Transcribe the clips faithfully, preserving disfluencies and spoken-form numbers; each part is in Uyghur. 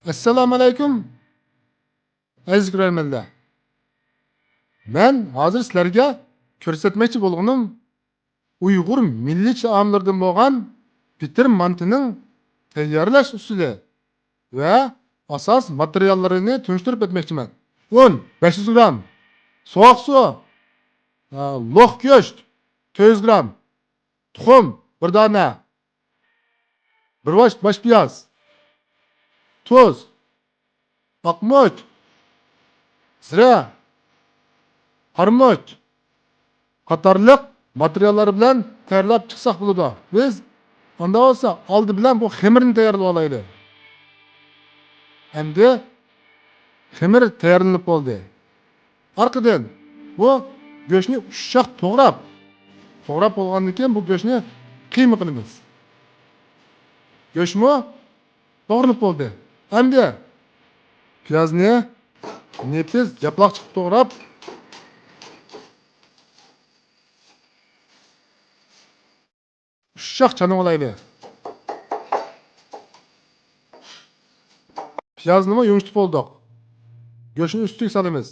ئەسسالامۇئەلەيكۇم، ئەزىز كۆرەرمەنلەر. مەن ھازىر سىلەرگە كۆرسەتمەكچى بولغىنىم ئۇيغۇر مىللىي تائاملىرىدىن بولغان بىتىر مانتىنىڭ تەييارلاش ئۇسۇلى ۋە ئاساس ماتېرىياللىرىنى تونۇشتۇرۇپ ئۆتمەكچىمەن. ئۇن، بەش يۈز گرام، سوغۇق سۇ، ئە، لوق گۆش، تۆت يۈز گرام، تۇخۇم، بىر دانە، بىر باش، باش پىياز، تۇز، ئاقمۇچ، زىرە، قارىمۇچ قاتارلىق ماتېرىياللار بىلەن تەييارلاپ چىقساق بولىدۇ. بىز ئاندا بولسا ئالدى بىلەن بۇ خېمىرنى تەييارلىۋالايلى. ئەمدى خېمىر تەييارلىنىپ بولدى. ئارقىدىن بۇ گۆشنى ئۇششاق توغراپ، توغراپ بولغاندىن كېيىن بۇ گۆشنى قىيما قىلىمىز. گۆشمۇ توغرىلىپ بولدى. ئەمدى پىيازنى نېپىز ياپىلاقچە قىلىپ توغراپ، ئۇششاق چانىۋالايلى. پىيازنىمۇ يۇمشىتىپ بولدۇق. گۆشنى ئۈستىگە سالىمىز.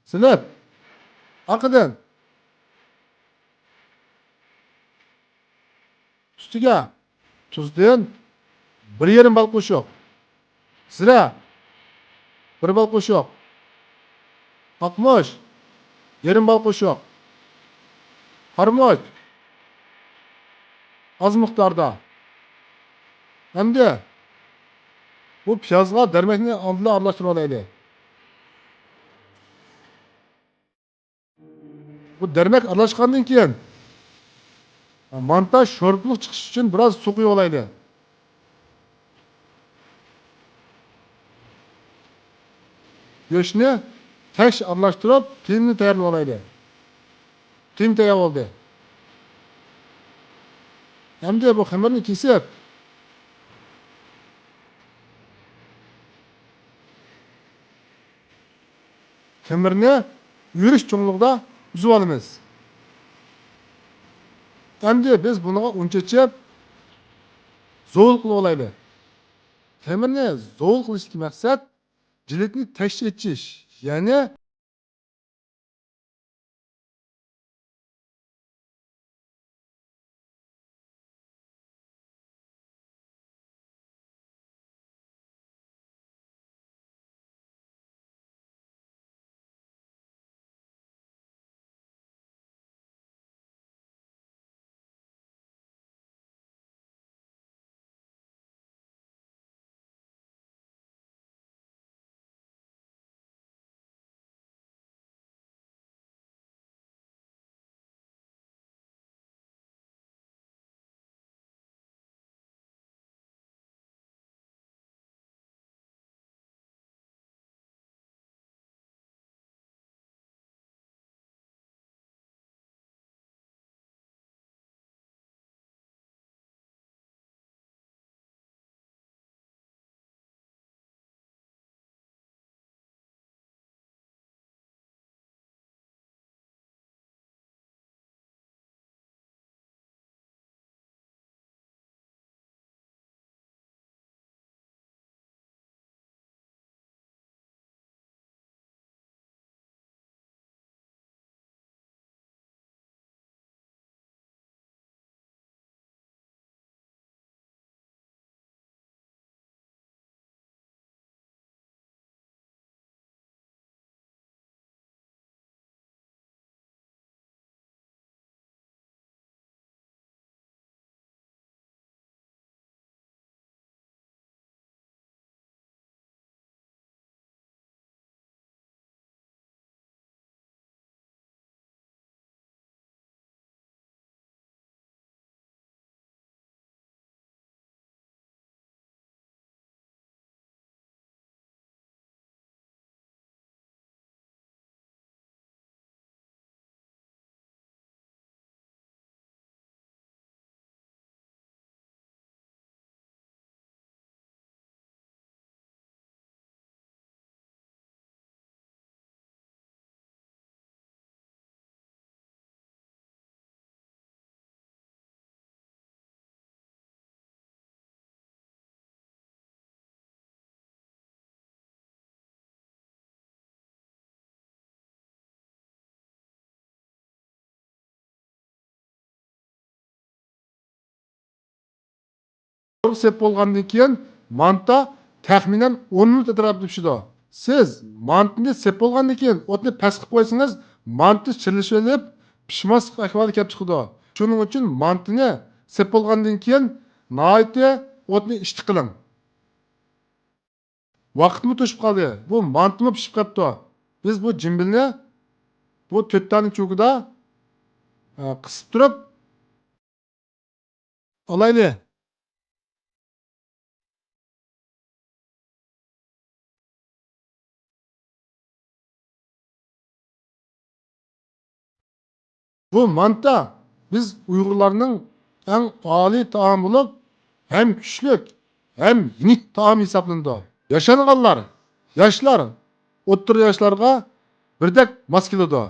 سېلىپ، ئارقىدىن ئۈستىگە تۇزدىن بىر يېرىم بال قوشۇق، زىرە، بىر بال قوشۇق، ئاقمۇچ، يېرىم بال قوشۇق، قارىمۇچ، ئاز مىقداردا. ئەمدى بۇ پىيازغا دەرمەكنى ئالدىن ئارىلاشتۇرۇۋالايلى. بۇ دەرمەك ئارىلاشقاندىن كېيىن، مانتا شورپىلىق چىقىش ئۈچۈن بىراز سۇ قۇيۇۋالايلى. گۆشنى تەكشى ئارىلاشتۇرۇپ، قىيمىنى تەييارلىۋالايلى. قىيما تەييار بولدى. ئەمدى بۇ خېمىرنى كېسىپ، خېمىرنى يۈرۈش چوڭلۇقىدا ئۈزۈۋالىمىز. ئەمدى بىز بۇنىڭغا ئۇن چېچىپ، زوۋۇل قىلىۋالايلى. خېمىرنى زوۋۇل قىلىشتىكى مەقسەت جىلىتنى تەكشى ئېچىش، يەنى سېپىپ بولغاندىن كېيىن مانتا تەخمىنەن ئون مىنۇت ئەتراپىدا پىشىدۇ. سىز مانتىنى سېپىپ بولغاندىن كېيىن ئوتنى پەس قىلىپ قويسىڭىز، مانتا شىرلىشىۋېلىپ پىشماسلىق ئەھۋالى كېلىپ چىقىدۇ. شۇنىڭ ئۈچۈن مانتىنى سېپىپ بولغاندىن كېيىن ناھايىتى ئوتنى ئىشتا قىلىڭ. ۋاقىتمۇ توشۇپ قالدى. بۇ مانتىمۇ پىشىپ قاپتۇ. بىز بۇ جىمبىلنى بۇ تۆت دانە چوكىدا، ئە، قىسىپ تۇرۇپ ئالايلى. بۇ مانتا بىز ئۇيغۇرلارنىڭ ئەڭ ئالىي تائامى بولۇپ، ھەم كۈچلۈك، ھەم يېنىك تائام ھېسابلىنىدۇ. ياشانغانلار، ياشلار، ئوتتۇرا ياشلارغا بىردەك ماس كېلىدۇ.